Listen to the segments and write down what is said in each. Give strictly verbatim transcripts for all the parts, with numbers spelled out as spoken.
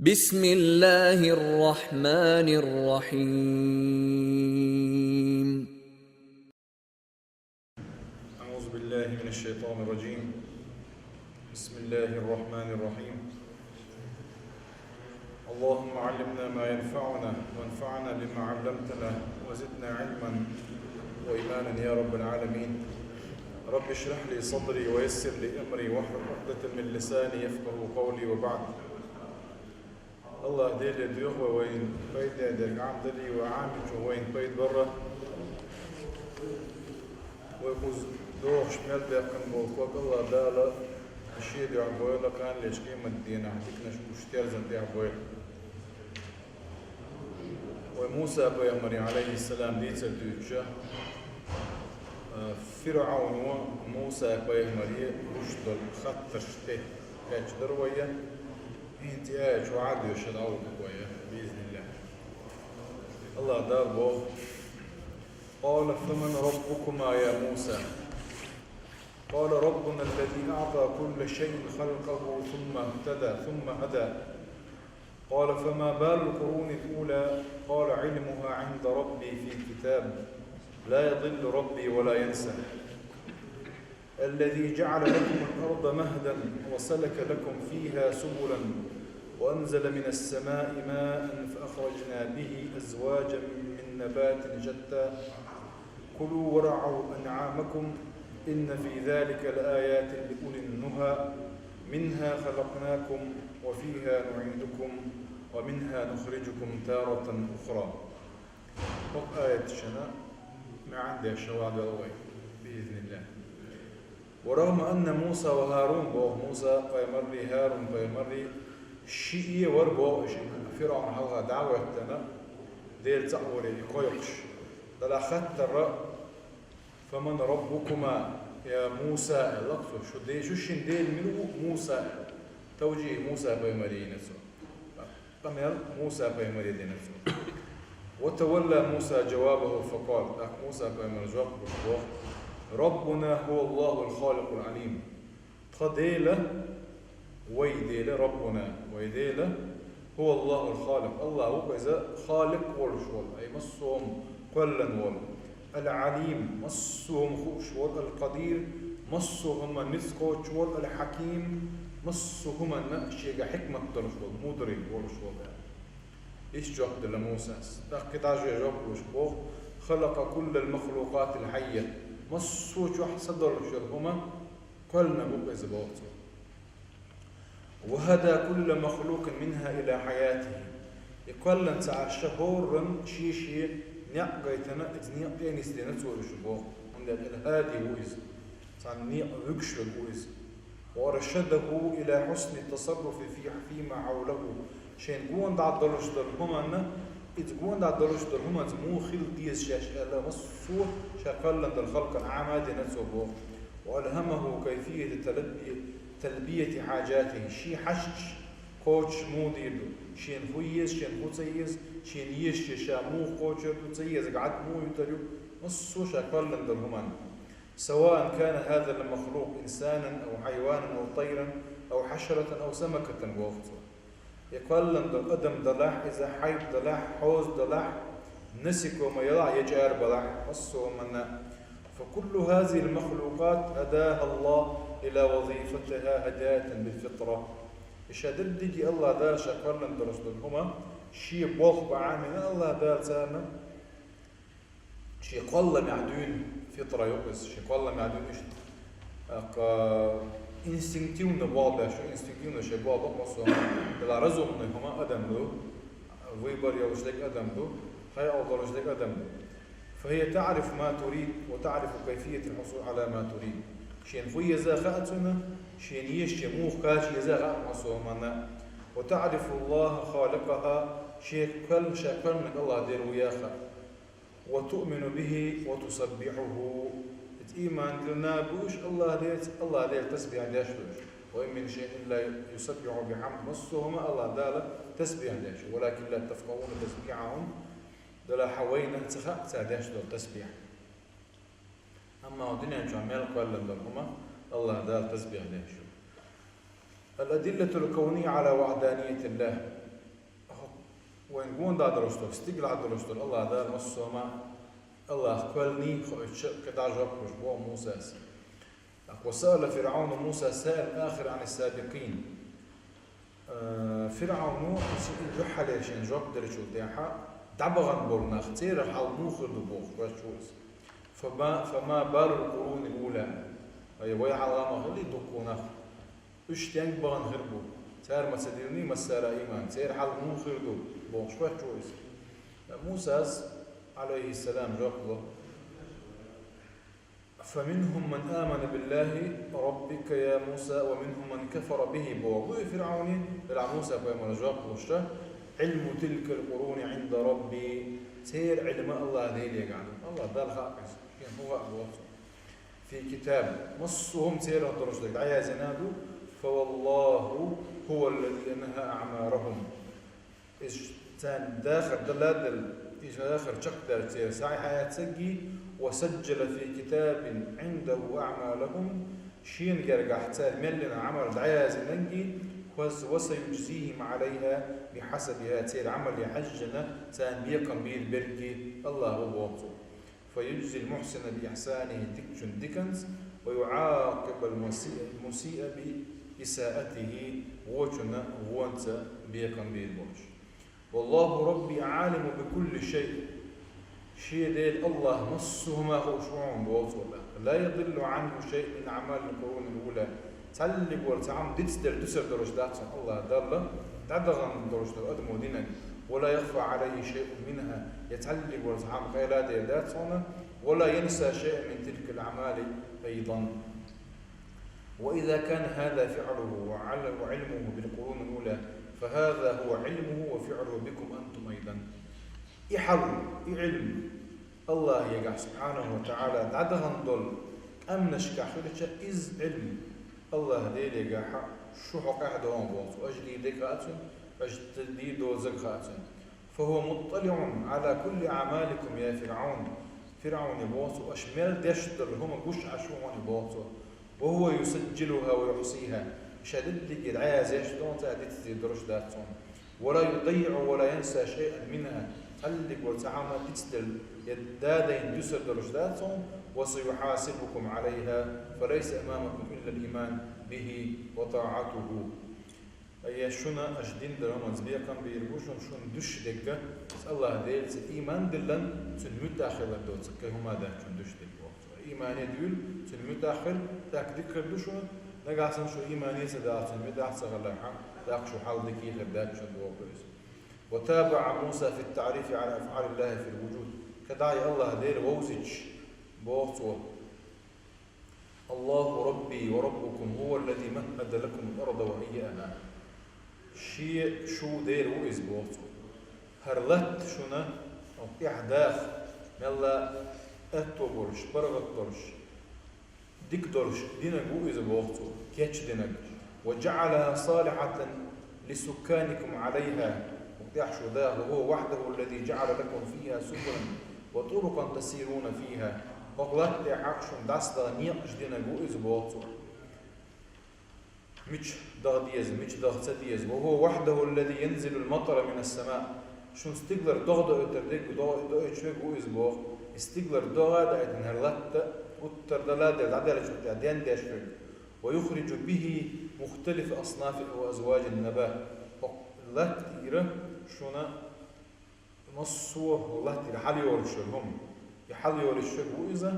بسم الله الرحمن الرحيم. أعوذ بالله من الشيطان الرجيم. بسم الله الرحمن الرحيم. اللهم علمنا ما ينفعنا وانفعنا بما علمتنا وزدنا علما وإيمانا يا رب العالمين. رب اشرح لي صدري ويسر لي أمري واحلل عقدة من لساني يفقه قولي وبعد. АллахӀ Деле доьху вай вайна пайда дерг Ӏамадале, вай Ӏамийчо вайна пайда барра. Вай кхуза дохуш мел баьккхина болу ког АллахӀ Дала шен дуьхьа бойла, кхана лечу къематан дийнахь диканаш гуш терзан тӀехь бойла. Вай Муса-пайхамаре, Ӏалайхиссалам, дийцар дуьйцуча, а, ФирӀауно Муса-пайхамаре гуш долу хаттарш тӀе кхаьчна дара вай, хӀинца и аят чу вай доьшуш дӀавуьгу вай, биизниллахӀ. АллахӀ Дала боху: قال فمن ربكما يا موسى؟ قال ربنا الذي أعطى كل شيء خلقه ثم اهتدى، ثم هدى. قال فما بال القرون الأولى؟ قال علمها عند ربي في كتاب، لا يضل ربي ولا ينسى. الذي جعل لكم الأرض مهدا وسلك لكم فيها سبلا وأنزل من السماء ماء فأخرجنا به أزواجا من نبات شتى. كلوا وارعوا أنعامكم إن في ذلك لآيات لأولي النهى. منها خلقناكم وفيها نعيدكم ومنها نخرجكم تارة أخرى. ХӀокху аяташна маьӀна деш вай, биизниллахӀ. ورغم أن موسى وهارون, боху, Муса-пайхамаррий, ХӀарун-пайхамаррий шиъ а вара, боху, уьш ФирӀавна хьалха дӀа а хӀоьттина, Дела цхьаъ варе и кхойкхуш. Делахь хаттар: فمن ربكما يا موسى, аьлла цо, шу де-, шу шин Дела мила ву, Муса, аьлла. Тавжихь Муса-пайхамаре йина цо. Къамел Муса-пайхамаре дина цо. وتولى موسى جوابه فقال, тӀаккха Муса-пайхамара жоп луш боху: ربنا هو الله الخالق العليم. Тхан Дела, вай Дела, ربنا, вай Дела, هو الله الخالق, АллахӀ ву иза, Халикъ волуш волу, ай, массо а хӀума кхоьллина волу, العليم, массо а хӀума хууш волу, القدير, массо а хӀуманна ницкъ кхочуш волу, الحكيم, массо а хӀуманна шега хьикмат долуш волу, мудрый волуш волу. Иштта жоп делла Мусас. ТӀаккха дӀа жоп луш боху: خلق كل المخلوقات الحية. Массо а чохь са долуш йолу хӀума кхоьллина ву иза, боху цо. وهدى كل مخلوق منها إلى حياته. И кхоьллина ца Ӏаш, хӀоранна шен-шен некъ гайтина, иза некъа тӀе а нисдина цо уьш, боху. ХӀунда аьлча الهادي ву иза. Цхьана некъа вуьгуш верг ву иза. وأرشده إلى حسن التصرف في، فيما حوله. Шен гонахь долуш долу хӀуманна, иза гонахь долуш долу хӀуманца муха хила деза шаьш аьлла, массо а ша кхоьллина долу халкъана Ӏама а дина цо, боху. وألهمه كيفية تلبي-، تلبية حاجاته. Шен хьашташ кхочуш муха дийр ду, шена хӀун еза, шена хӀун ца еза, шена езачух ша муха кхочур ду, ца езарг Ӏад муха юьтур ю, массо а ша кхоьллина долу хӀуманна. سواء كان هذا المخلوق إنسانا أو حيوانا أو طيرا أو حشرة أو سمكة, боху цо. И кхоьллина долу адам далахь, иза хьайба далахь, хьоза далахь, насекомое ялахь я чӀара балахь, массо а хӀуманна. فكل هذه المخلوقات هداها الله إلى وظيفتها هداية بالفطرة. И ша дерриге а АллахӀ Дала ша кхоьллина долуш долу хӀума шен болх бан Ӏамийна АллахӀ Дала царна. Шен кхолламехь дуьйна фитра ю иза, шен кхолламехь дуьйна иштта. ТӀаккха инстинктивно болх беш ю, инстинктивно шен болх бо массо а хӀума. Делахь разумный хӀума адам ду, выбор йолуш дерг адам ду, хьекъал долуш дерг адам ду. فهي تعرف ما تريد وتعرف كيفية الحصول على ما تريد. Шена хӀун еза хаьа цунна, шена езачух муха кхача еза хаьа массо а хӀуманна. وتعرف الله خالقها, шен кхоьллина, ша кхоьллинарг АллахӀ Дела ву яха хаьа. وتؤمن به وتسبحه. Иза ийман диллина буьйш АллахӀ Делаца, АллахӀ Делан тасбихь деш буьйш. وإن من شيء إلا يسبح بحمده. Массо а хӀума АллахӀ Дала тасбихь деш. ولكن لا تفقهون تسبيحهم. Делахь вайна ца хаьа цара деш долу тасбихь. Амма хӀокху дуьнен чохь мел кхоьллина долу хӀума АллахӀ Дала тасбихь деш ю. الأدلة الكونية على وحدانية الله. Вайн гонда долуш долу, стигала долуш долу Аллах Дала массо а ма, Аллах кхоьллиний хоуьйтуш кхидӀа жоп луш боху Мусас. ТӀаккха «وسأل فرعون موسى سائل آخر عن السابقين». Э, ФирӀауну шен дуьххьале шен жоп деллачул тӀаьхьа дӀабахана болу нах, церан хьал муха хир ду бохуш вац чу иза. «فما، فما بال القرون الأولى». Ай, вай хьалха ма хилли дуккха нах. Уьш стенга бахана хир бу? Цара ма ца диллиний массара а иман, церан хьал муха хир ду бохуш вац чу иза. Мусас, Ӏалайхиссалам, жоп ло: «فمنهم من آمن بالله ربك يا موسى ومنهم من كفر به», боху ФирӀауне, делахь Муса пайхамара жоп луш: «علم تلك القرون عند ربي». Церан Ӏилма Аллах Делегахь ду. Аллах Далла хаьа иза, шена хӀун хаьа боху цо. «في كتاب», массо а хӀума церан долуш дерг дӀаяздина ду. «فوالله هو الذي أنهى أعمارهم». Иза царна дахар дала а делла, иза дахар чекхдаьлла церан схьа а яц цигахь, «وسجل في كتاب عنده أعمالهم», шена гергахь цара мел йина Ӏамал дӀаяздинарг, «وس-، وسيجزيهم عليها بحسبها», церан Ӏамале хьаьжжина, царна бекхам бийр берг Аллах ву боху цо. «فيجزي المحسن بإحسانه», дикачун диканца, «ويعاقب المسيء، المسيء بإساءته», вочунна вонца бекхам бийр болуш. «والله ربي عالم بكل شيء». Шен Дела Аллах массо а хӀума хууш ву хьуна боху цо. «لا يضل عنه شيء من أعمال القرون الأولى». Цхьаллиг вара цхьа хӀума дицделла дуьсур долуш дац хьуна Аллах Далла, дӀадахана долуш долу адамо динарг. «ولا يخفى عليه شيء منها», я цхьаллиг вара цхьа хӀума къайла а дер дац хьуна. «ولا ينسى شيئا من تلك الأعمال أيضا». «وإذا كان هذا فعله وعل-، وعلمه بالقرون الأولى، فهذا هو علمه وفعله بكم أنتم أيضا». И хьал, и Ӏилма Аллахьегахь, субхьанаху ва таӀала, дӀадахана долу къаьмнашкахь хилча, иза Ӏилма Аллах Делегахь шу хьокъехь догӀун боху цо, аша дийр дерг хаьа цуьнан, аша дийр доцург хаьа цуьнан. «فهو مطلع على كل أعمالكم يا فرعون». ФирӀауне боху цо, аша мел деш долу хӀума гуш Ӏаш ву хьуна боху цо. «وهو يسجلها ويحصيها». Ша дерриге дӀаяздеш долу, цара дицдийр долуш дац хьуна. «ولا يضيع ولا ينسى شيئا منها». Цхьаллиг вара цхьа хӀума дицделла, я дадайна дуьсур долуш дац хьуна. «وسيحاسبكم عليها، فليس أمامكم إلا الإيمان به وطاعته». Ай, шуна аша дина долу хӀуманца бекхам бийр бу шуна, шуна дуьсуш дерг, Аллах Делаца иман диллина, цуьнан муьтӀахь хилар доцург, кхин хӀума дац шуна дуьсуш дерг боху цо. Имане дуьйла, цуьнан муьтӀахь хила, тӀаккха дика хир ду шуна, нагахь санна шу имане ца далахь, цуьнан муьтӀахь ца хилахь, тӀаккха шу хьал дика хир дац шуна боху иза. «وتابع موسى في التعريف على أفعال الله في الوجود». КхидӀа и Аллах Дела вовзийча, боху цо: «الله ربي وربكم، هو الذي مهد لكم الأرض وهيئها». Шен, шун Дела ву иза, боху цо. ХӀара латта шуна тӀехь даха, мелла аьтто болуш, паргӀат долуш, дика долуш динарг ву иза, боху цо, кечдинарг. «وجعلها صالحة لسكانكم عليها». ХӀокху тӀехь шу даха: «وهو وحده الذي جعل لكم فيها سبلا وطرقا تسيرون فيها». ХӀокху латта тӀехь шуна дӀасадаха некъаш динарг ву иза, боху цо. Мича даха деза, мича даха ца деза. «وهو وحده الذي ينزل المطر من السماء». Шуна стигалара догӀа доуьйтур дерг, догӀа доуьйтуш верг ву иза, боху. И стигалара догӀа а даийтина, хӀара латта уттар дала а делла, дӀадаьллачул тӀаьхьа ден деш верг. «ويخرج به مختلف أصناف وأزواج النبات». ХӀокху латта тӀера шуна массо а латта тӀера хьалайолуш верг хӀума. И хьалайолуш верг ву иза.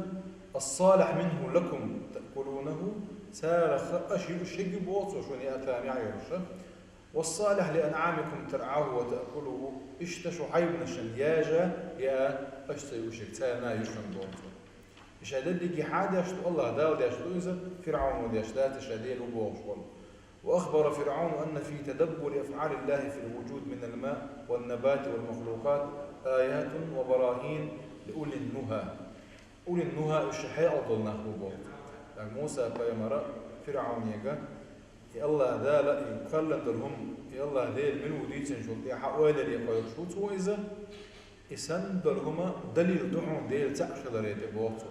«الصالح منه لكم تأكلونه». Царах аша юуш ерг ю, боху цо, шуна яа тамехь йолуш. «والصالح لأنعامكم ترعاه وتأكله». Иштта шу хьайбанашна яжа, яа, аша ца юуш ерг царна ю шуна, боху цо. И ша дерриге хьан деш ду, Аллах Дала деш ду иза, ФирӀауно деш дац, и ша Дела ву бохуш волу. «وأخبر فرعون أن في تدبر أفعال الله في الوجود من الماء والنبات والمخلوقات آيات وبراهين لأولي النهى». Улин нуха уьш хьекъал долу нах бу боху. ТӀаккха Муса пайхамара ФирӀавнега, и Аллах Дала, и кхоьллина долу хӀума, и Аллах Дела мила ву дийцинчул тӀаьхьа ойларе кхойкхуш ву цо иза, и санна долу хӀума далил ду хьуна Дела цхьаъ хиларе тӀе боху цо.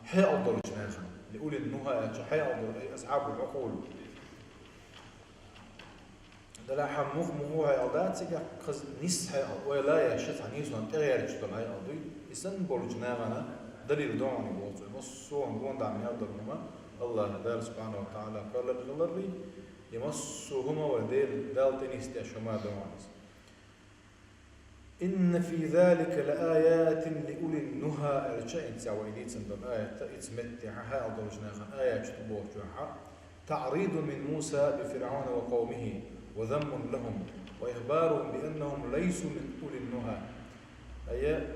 Хьекъал долчу нахана, ли улин нуха аьлча, хьекъал долу, ай асхьабул Ӏукъул. Делахь мух-, муха хьекъал дац, цигахь кхаза нийса хьекъал, ойла а еш, цхьа нийсонан тӀегӀерташ дола хьекъал дуй. И санна болчу нахана далил ду хьуна боху цо. Массо а гонах мел долу хӀума АллахӀ Дала субхьанаху ва таӀала кхоьллина хиларий, и массо а хӀума вай Дела, Далла тӀе нисдеш хӀума ду хьуна иза. «إن في ذلك لآيات لأولي النهى», аьлча, хӀинца вай дийцина долу аят, иза меттехь хьекъал долчу нахана аяташ ду бохучохь, «تعريض من موسى بفرعون وقومه، وذم لهم، وإخبارهم بأنهم ليسوا من أولي النهى». Ай,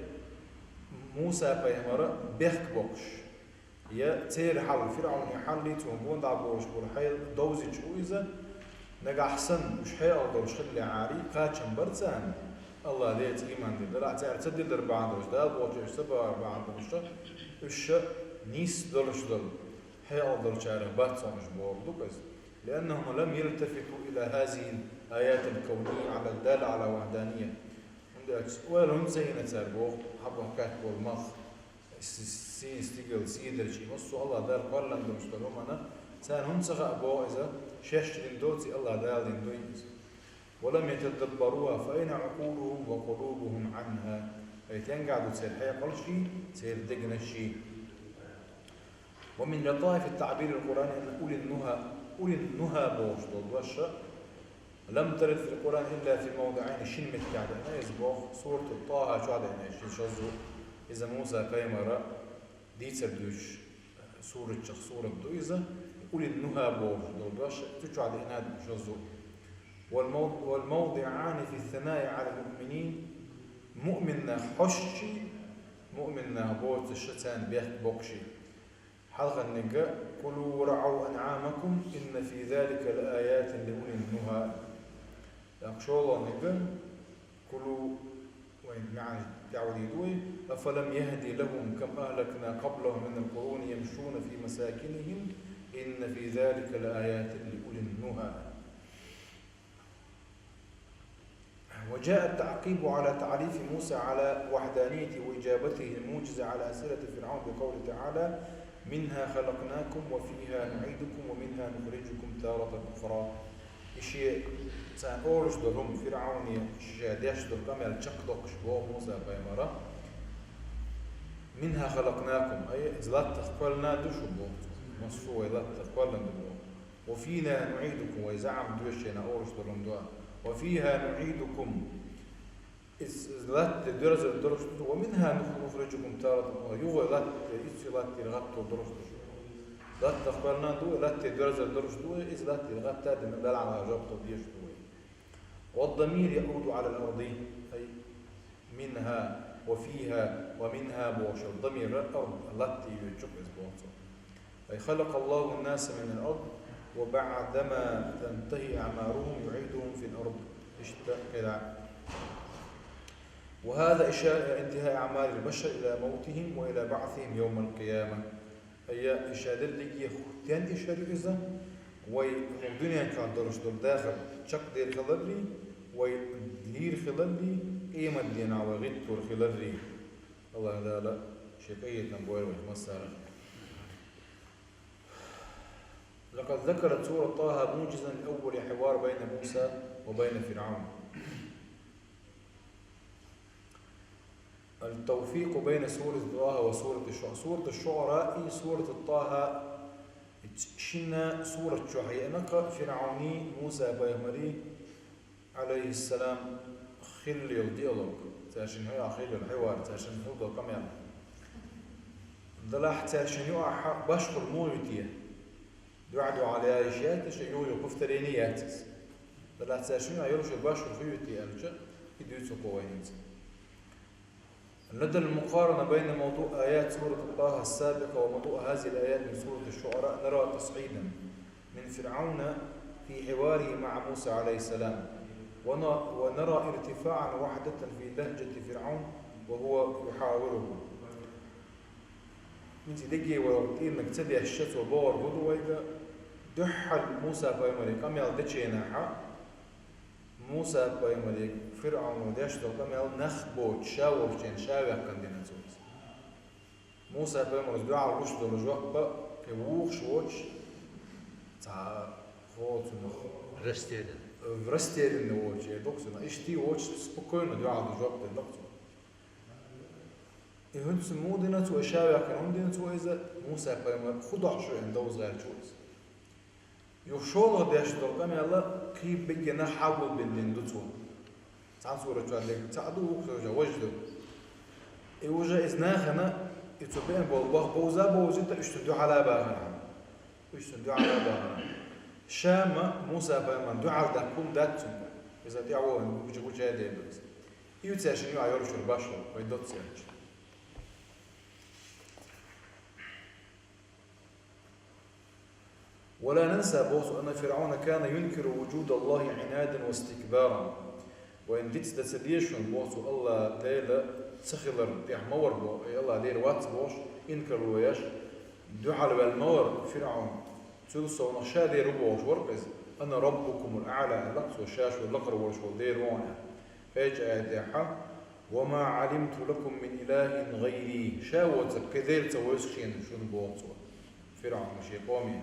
Муса пайхамара бехк боккхуш, я церан хьал, ФирӀавнан хьаллий, цунна гонах болуш болу хьал довзуьйтуш ву иза, нагахь санна уьш хьекъал долуш хиллехьарий, кхачам бара царна, АллахӀ Делаца ийман дилла, делахь цара ца диллар бахьана долуш, Дала бохучуьнца ца бахар бахьана долуш, уьш ша нийса долуш долу, хьекъал долчарах бац хьуна уьш бохург ду-кх иза. «لأنهم لم يلتفتوا إلى هذه الآيات الكونية الدالة على وحدانية». ХӀунда аьлча ойла хӀунда ца йина цара боху, хьан боху кхетта болу мах, с-, сий, стигала, сий дарчий, массо а АллахӀ Дала кхоьллина долуш долу хӀуманна, царна хӀунда ца хаьа боху иза, шаьш дина доций, АллахӀ Дала дина дуй иза. «ولم يتدبروها فأين عقولهم وقلوبهم عنها». Ай, стенгахь ду церан хьекъалший, церан дегнашший. «ومن لطائف التعبير القرآني أن أولي النهى», «أولي النهى» бохуш долу дош «لم ترد في القرآن إلا في موضعين», шина меттехь деана иза боху, сурату ТӀаха чохь деана иза шозза. Иза Муса пайхамара дийцар дуьйцуш суратчех сурат ду иза, «أولي النهى» бохуш долу дош цу чохь деана шозза. «والمو-، والموضعان في الثناء على المؤمنين», муъминнах хьошший, муъминнах боцуш царна бехк боккхуший. Хьалхарниг: «كلوا وارعوا أنعامكم إن في ذلك لآيات لأولي النهى». ТӀаккха шолгӀаниг: «كلوا», вайн маьӀна тӀаьхьа вадийта вай: «أفلم يهد لهم كم أهلكنا قبلهم من القرون يمشون في مساكنهم إن في ذلك لآيات لأولي النهى». وجاء التعقيب على تعريف موسى على وحدانيته وإجابته الموجزة على أسئلة فرعون بقوله تعالى: «منها خلقناكم وفيها نعيدكم ومنها نخرجكم تارة أخرى». И шен царна олуш долу хӀума, ФирӀавне ша деш долу къамел чекхдоккхуш боху Муса пайхамара: «منها خلقناكم», ай, иза латтах кхоьллина ду шу боху. Массо а вай латтах кхоьллина ду боху. «وفينا نعيدكم», вай заьӀам доьшуш шена олуш долу хӀума ду. «وفيها نعيدكم». Иза, иза латта тӀе доьрзар долуш ду, «ومنها نخرجكم تارة أخرى». Юха вай латта тӀе, иза латта тӀера гӀаттор долуш ду. Латтах кхоьллина ду, латта тӀе доьрзар долуш ду, иза латта тӀера гӀатта а дина, Далла жоп дала дезаш ду вай. «والضمير يعود على الأرض», ай, «منها وفيها ومنها» бохуш долу дамир ард, латта тӀе йоьдуш ю иза боху цо. Ай: «خلق الله الناس من الأرض وبعدما تنتهي أعمارهم يعيدهم في الأرض». Иштта къира. «وهذا إشارة إلى انتهاء أعمار البشر إلى موتهم وإلى بعثهم يوم القيامة». Ай, иша дерриге хӀуттен ишар ю иза, вай хӀокху дуьнен чохь долуш долу дахар чекхдер хиларрий, вай лийр хиларрий, къематдийнахь вай гӀиттор хиларрий. АллахӀ Дала шен къинхетам бойла вай массарах. لقد ذكرت سورة طه موجزا لأول حوار بين موسى وبين فرعون. التوفيق بين سورة طه وسورة الشعراء. Сурату ШуӀара и Сурату ТӀаха, и шина сурат чохь еана кху ФирӀавний, Муса пайхамарий, Ӏалайхиссалам, хилла йолу диалог, цаьршинна юкъахь хилла йолу хьевар, цаьршинна хилла долу къамел. Делахь цаьршинна юкъахь башхалла муха ю те? ДуьӀа-дуьӀа лаьийш яц, шайн юха-юха повторение яц иза. Делахь цаьршинна юкъахь йолуш йолу башхалла хӀун ю те аьлча, и дуьйцу кху вайна хӀинца. لدى المقارنة بين موضوع آيات سورة طه السابقة وموضوع هذه الآيات من سورة الشعراء نرى تصعيدا من فرعون في حواره مع موسى عليه السلام، ون-، ونرى ارتفاعا وحدة في لهجة فرعون وهو يحاوره. Мин ци дегге вай тӀемнаг ца дешша цо бохург хӀун ду вайга, дуьххьал Муса пайхамаре къамел дечу хенахьа, Муса пайхамаре ФирӀавно деш долу къамел нах боцуш, ша волчу хенахь ша ваьккхина дина цо иза. Муса пайхамарца дуьхьал луш долу жоп а, кхин вухуш воцуш, цхьа хӀоцунах растерян. растерянный волча, э, доксуна. Иштта волча спокойно дуьхьал жоп делла цо. И хӀинца муха дина цо, ша ваьккхина хӀунда дина цо иза, Муса пайхамар хӀун дохьу шу аьнна довза гӀерташ ву иза. Юха шолгӀа деш долу къамел кхин беггина хьагулбина дина ду цо. Цхьана сурат чохь дерг цхьаъ ду, вукхуза важа ду. И уже иза нахана, и цо беана болу боху бовза а бовзийта, уьш цунна дуьхьала а бахана. Уьш цунна дуьхьала а бахана. Ша ма Муса пайхамарна дуьхьал даккха хӀума дац цуьнга. Иза тӀаьхьо вахана гуча гуча а дер ду иза. И цаьршинна юкъахь йолуш вара башхо, вай доццу цаьрча. ولا ننسى, боху цо, أن فرعون كان ينكر وجود الله عنادا واستكبارا. Вайна дицдан ца деза шуна, боху цо, АллахӀ Дела ца хилар тӀехь ма вара боху, и АллахӀ Дела вац бохуш, инкарло еш, дуьхьал ваьлла ма вара ФирӀаун. Цул совнаха ша Дела ву бохуш вара иза. أنا ربكم الأعلى, аьлла цо, ша шу лакхара волуш волу Дела ву хьуна. Кхечу аятехь: وما علمت لكم من إله غيري. Ша воцург кхин Дела ца вевза шена шуна, боху цо ФирӀауна шен къоме.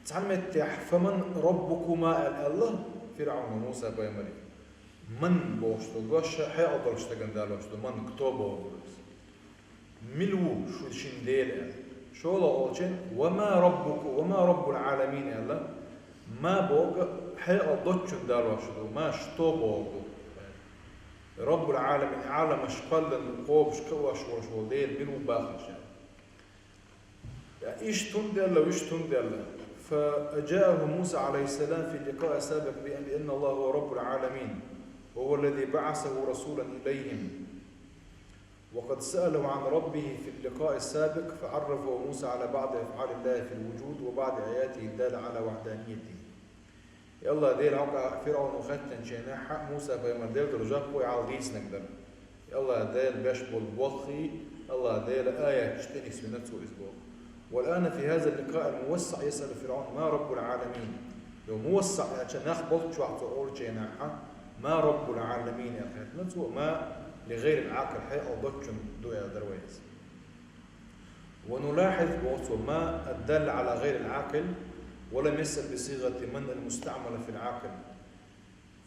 Цхьана меттехь: فمن ربكما, аьлла, аьлла ФирӀауна Муса пайхамаре. Ман бохуш долу дош хьекъал долчу стагана далош ду, ман, кто боху иза. Мила ву шу шин Дела аьлла. ШолгӀа волчун: وما ربك، وما رب العالمين аьлла. Ма бохург хьекъал доцчунна далош ду, ма, что бохург ду. Раббул Ӏаламин, Ӏаламаш кхоьллина кхобуш, кхиош волуш волу Дела мила ву бахарш аьлла. Иштта хӀунда аьлла, вуьшта хӀунда аьлла. فأجابه موسى عليه السلام في اللقاء السابق بأن، بأن الله هو رب العالمين، وهو الذي بعثه رسولا إليهم. وقد سأله عن ربه في اللقاء السابق، فعرفه موسى على بعض أفعال الله في الوجود وبعض آياته الدالة على وحدانيته. И АллахӀ Дела хьокъехь ФирӀауна хаьттинчу хенахь Муса пайхамар делла долу жоп вай хьалха дийцинарг дара. И АллахӀ Дела беш болу болх, и АллахӀ Делан аяташ тӀенисвина цо иза боху. والآن في هذا اللقاء الموسع يسأل فرعون: ما رب العالمين؟ Йо, муссаъ аьлча, нах болччохь цо олучу хенахь: ما رب العالمين аьлла хаьттина цо, ма لغير العاقل, хьекъал доцчунна ду аьлла дара вай иза. ونلاحظ, боху цо, ما الدالة على غير العاقل، ولم يسأل بصيغة من المستعملة في العاقل.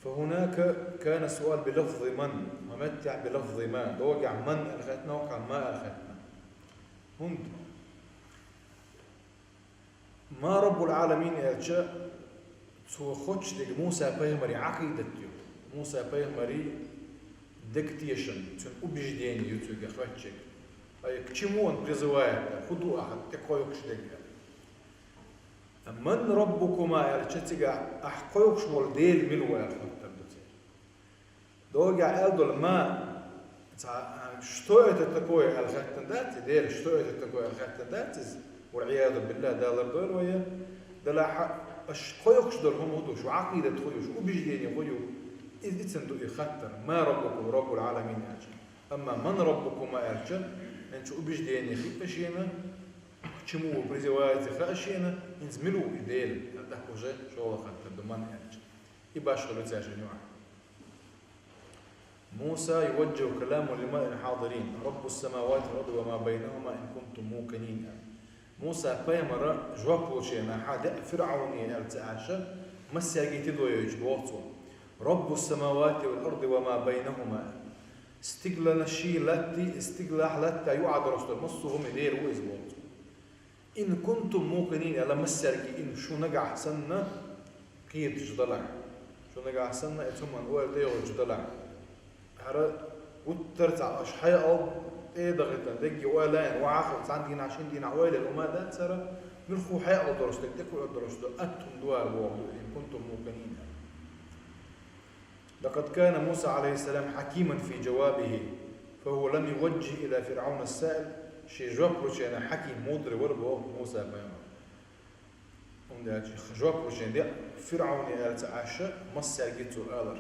فهناك كان السؤال بلفظ من، ومتع بلفظ ما. Догахь ман аьлла хаьттина, хӀокхахь ма аьлла хаьттина. ХӀунда? ما رب العالمين аьлча, цо хоттуш дерг Муса пайхамаран Ӏакъидат ю. Муса пайхамаран дегтешам, цуьнан убеждение ю цуьнга хоьттуш дерг. Ай, к чему он призывает, хӀун ду ахьа тӀекхойкхуш дерг? من ربكما аьлча, цигахь ахь кхойкхуш волу Дела мила ву аьлла хоттур ду церан. Догахь аьлла долу ма, цхьа, а, что это такое аьлла хаьттина дац и Дела, что это такое аьлла хаьттина дац иза, والعياذ بالله, Дала лардойла вай. Делахь аша кхойкхуш долу хӀума хӀун ду, шун Ӏакъидат хӀун ю, шун убеждение хӀун ю, иза, и цуьнан ду и хаттар. ما ربكم رب العالمين аьлча. Амма من ربكما аьлча, хӀинца убеждение хиъна шена, к чему вы призываете хаьа шена, хӀинца мила ву и Дела, тӀаккха уже шолгӀа хаттар ду ман аьлча. И башхалла ю цаьршинна юкъахь. موسى يوجه كلامه للملأ الحاضرين: رب السماوات والأرض وما بينهما إن كنتم موقنين. Муса пайхамара жоп лучу хенахь, деа ФирӀавне аьлла ца Ӏаш, массаьрга тидам йойтуш боху цо: رب السماوات والأرض وما بينهما. Стигланашший, латтий, стиглахь, латтахь юкъахь долуш долу массо а хӀума Дела ву иза боху цо. إن كنتم موقنين аьлла массаьрга, ин, шу нагахь санна кхеташ далахь. Шу нагахь санна и цу хӀуманна ойла тӀейогӀуш далахь. ХӀара гуттар а ца Ӏаш, хьекъал тӀе а дахийтина, дерриге ойла а йина, вахьа а хилла, цхьана дийнахь, шина дийнахь ойла йина хӀума дац хӀара, муьлхха хьекъал долуш дерг, тӀекхуьур долуш ду, атта хӀума ду хӀара боху, إن كنتم موقنين. لقد كان موسى عليه السلام حكيما في جوابه، فهو لم يوجه إلى فرعون السائل, шен жоп лучу хенахь хьаким, мудрый вара боху Муса пайхамар. ХӀунда аьлча жоп лучу хенахь деа ФирӀавне аьлла ца Ӏаш, массаьрга цо алар.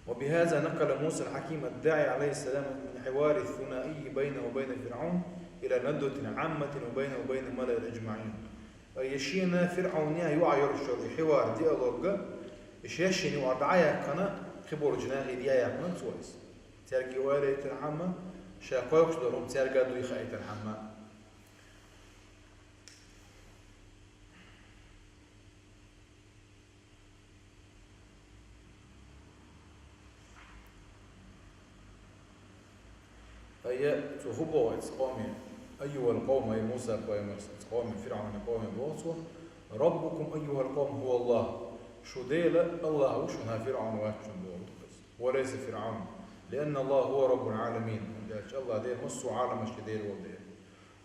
وبهذا نقل موسى الحكيم الداعي عليه السلام من الحوار الثنائي بينه وبين فرعون إلى ندوة عامة وبينه وبين الملأ أجمعين. Я шена ФирӀавна юкъахь йолуш йолу и хьивар, диалог, и шаьшшинна юкъахь дӀа а яьккхина, кхиболчу нахе дӀа а яьккхина цо иза. Цаьрга ойла яйтархьама, ша кхойкхуш долу хӀума цаьрга дуй хаийтархьама. Е, цо хӀу боху эцу къоме, айюхал къовм, ай Муса пайхамарс, эцу къоме, ФирӀавна къоме боху цо, раббукум айюхал къовм хӀува Аллах. Шу Дела Аллах ву шуна, ФирӀавн вац шуна боху иза. Ва лайса ФирӀавн, лианна Аллах хӀува раббул Ӏаламин, хӀунда аьлча Аллах Дела массо а Ӏаламашкахь Дела волу Дела.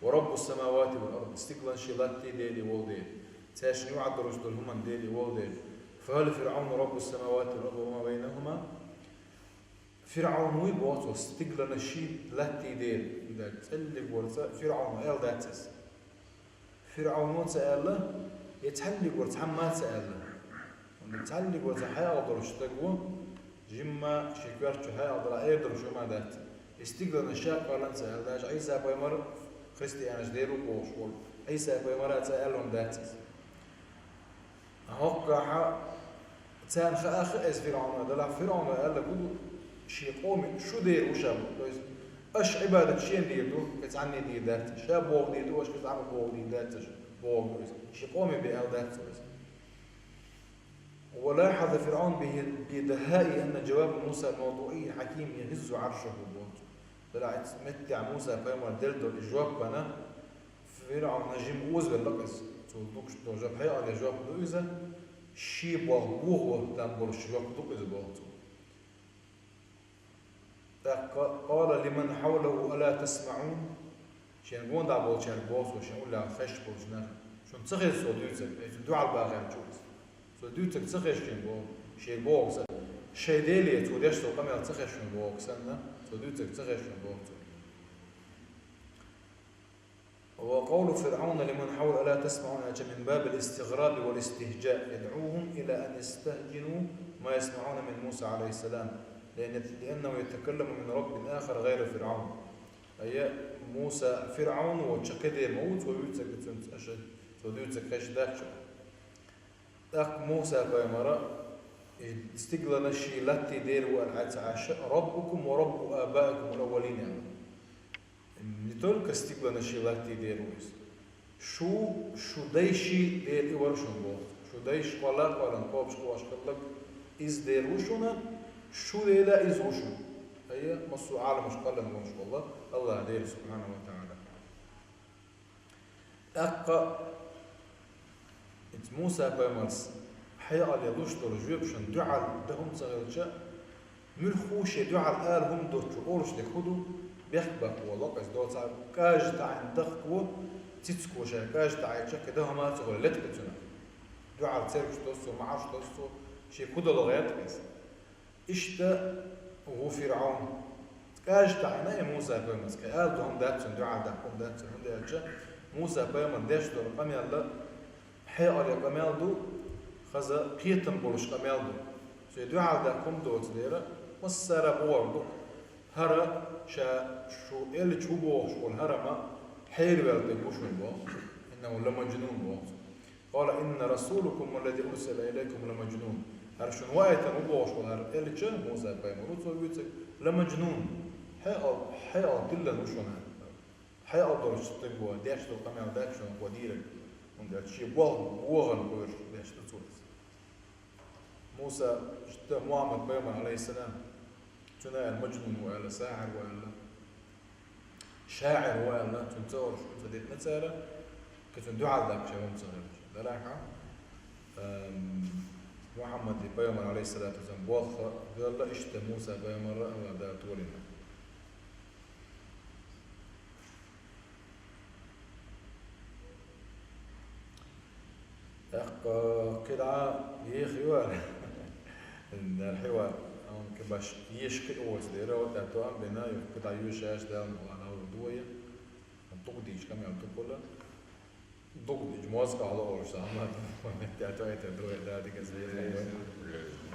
Ва раббус самавати вал ард, стигланаши латтанаши Дела волу Дела. Цаьршинна юкъахь долуш долу хӀуманна Дела волу Дела. Фа хӀал ФирӀавну раббус самавати вал ард ва ма байнахума? ФирӀавн вуй боху цо, стигланаши латтанаши Дела. ХӀунда аьлча цхьаллиг вара цхьа ФирӀавн аьлла дац иза. ФирӀавно ца аьлла, я цхьаллиг вара цхьамма а ца аьлла. ХӀунда цхьаллиг вара цхьа хьекъал долуш стаг ву, жимма шен коьрта чу хьекъал дара эр долуш хӀума дац. И стигланаш ша кхоьллина ца аьлла, даже Ӏийса пайхамар, христианаш Дела ву бохуш волу Ӏийса пайхамара а ца аьлла хӀума дац иза. ХӀокхахь царна хаа хаа иза ФирӀавна, делахь ФирӀавна аьлла хӀу ду шен къоме, шу Дела ву ша, то есть аша Ӏибадат шена дийр ду, кхин цхьанне дийр дац, ша боху дийр ду, аша кхин цхьамма боху дийр дац аша, боху иза. Шен къоме бен аьлла дац цо иза. ولحظ فرعون بدهائه أن جواب موسى الموضوعي الحكيم يهز عرشه боху. Делахь оцу меттехь Муса пайхамар делла долу и жоп бан, ФирӀавна жимма озавелла иза. Цо луш долу жоп, хьекъале жоп ду иза, шен болх бохо там болуш жоп ду иза боху цо. ТӀаккха, къала лиман хьавлаху ала тасмаӀун? Шен гонахь болчаьрга боху цо, шен уллехь хезаш болчу наха: шуна ца хеза со дуьйцург? Ай, цо дуьхьал бахарчу иза. Со дуьйцург ца хеза шуна боху, шега боху сан. Шайн Деле цо деш долу къамел ца хеза шуна боху санна, со дуьйцург ца хеза шуна боху цо. وقول فرعون لمن حوله ألا تسمعون من باب الاستغراب والاستهجاء، يدعوهم إلى أن يستهجنوا ما يسمعون من موسى عليه السلام، لأن-، لأنه يتكلم من رب آخر غير فرعون. Ай, Муса, ФирӀавн волчу кхидерг ма ву цо вуьйцург, цуьнца аша цо дуьйцург хезаш дац шуна. ТӀаккха Муса пайхамара, и стигланаши латтанаши Дела ву аьлла хьаьца Ӏаша, раббукум ва раббу абаикумул аввалин аьлла. Не только стигланаши латтанаши Дела ву иза. Шу, шу дайши Дела и вара шуна боху. Шу дайша кхолла а кхоьллина кхобуш кхоьллина хилларг иза Дела ву шуна, шу Дела иза ву шуна. Ай, массо а Ӏаламаш кхоьллина волуш волу Аллах Дела субхьанаху ва таӀала. ТӀаккха иза Муса пайхамарс хьекъале луш долу жоьпашна дуьхьал дан хӀума ца хилча, муьлхха шен дуьхьал ала хӀума доцучо олуш дерг хӀу ду, бехк баккха волу, иза доцахь кӀажа таӀийна дахка ву, цицко ша кӀажа таӀийча, кхин дан хӀума а ца хуьлу, летта цунах. Дуьхьал цергаш тосу, маӀарш тосу, шен кху долу гӀерта иза. Иштта ву ФирӀавн. КӀажа таӀийна и Муса пайхамарс, кхин ала дан хӀума дац цунна, дуьхьал дахка хӀума дац цунна, хӀунда аьлча Муса пайхамар деш долу къамел хьекъале къамел ду, хаза кхетам болуш къамел ду. Цуьнан дуьхьал дахка хӀума доцу дела, массара а бохург ду. ХӀара ша шу элча ву бохуш волу хӀара ма хьераваьлла дерг ву шуна боху. Иннаху ламажнун боху. Къала инна расулакум аллази урсила илайкум ламажнун. ХӀара шуна ваийтина ву бохуш волу хӀара элча, Муса пайхамар ву цо вуьйцург, ламажнун. Хьекъал, хьекъал тиллина ву шуна. Хьекъал долуш стаг ву, деш долу къамел дац шуна кхо дийриг. ХӀунда аьлча шен болх бохана кхоьруш деш ду цо иза. Муса, иштта Мухьаммад пайхамар, алейхиссалам, цуьнан аьлла мажнун ву аьлла, сахьир ву аьлла, шаӀир ву аьлла, цуьнан ца олуш, ца дитина цара, кхин цуьнан дуьхьал даккха шен хӀума ца хилча. Делахь а, эм, Мухьаммаде пайхамар, алейхиссалату вассалам, болх хилла, иштта Муса пайхамар а Аллах Дала толийна. ТӀаккха кхидӀа еха ю аьлла. Нер хьева, амма кхин баш еш кхин оцу дера, вот аьтто ам бина, ю кхидӀа ю шаьш Дала ма вала, хӀу ду вай. Дукха дийча къамел дукхула. Дукха дийча мозга хьала олуш, амма метте аьтто айта, ду вай, да, дика зверь.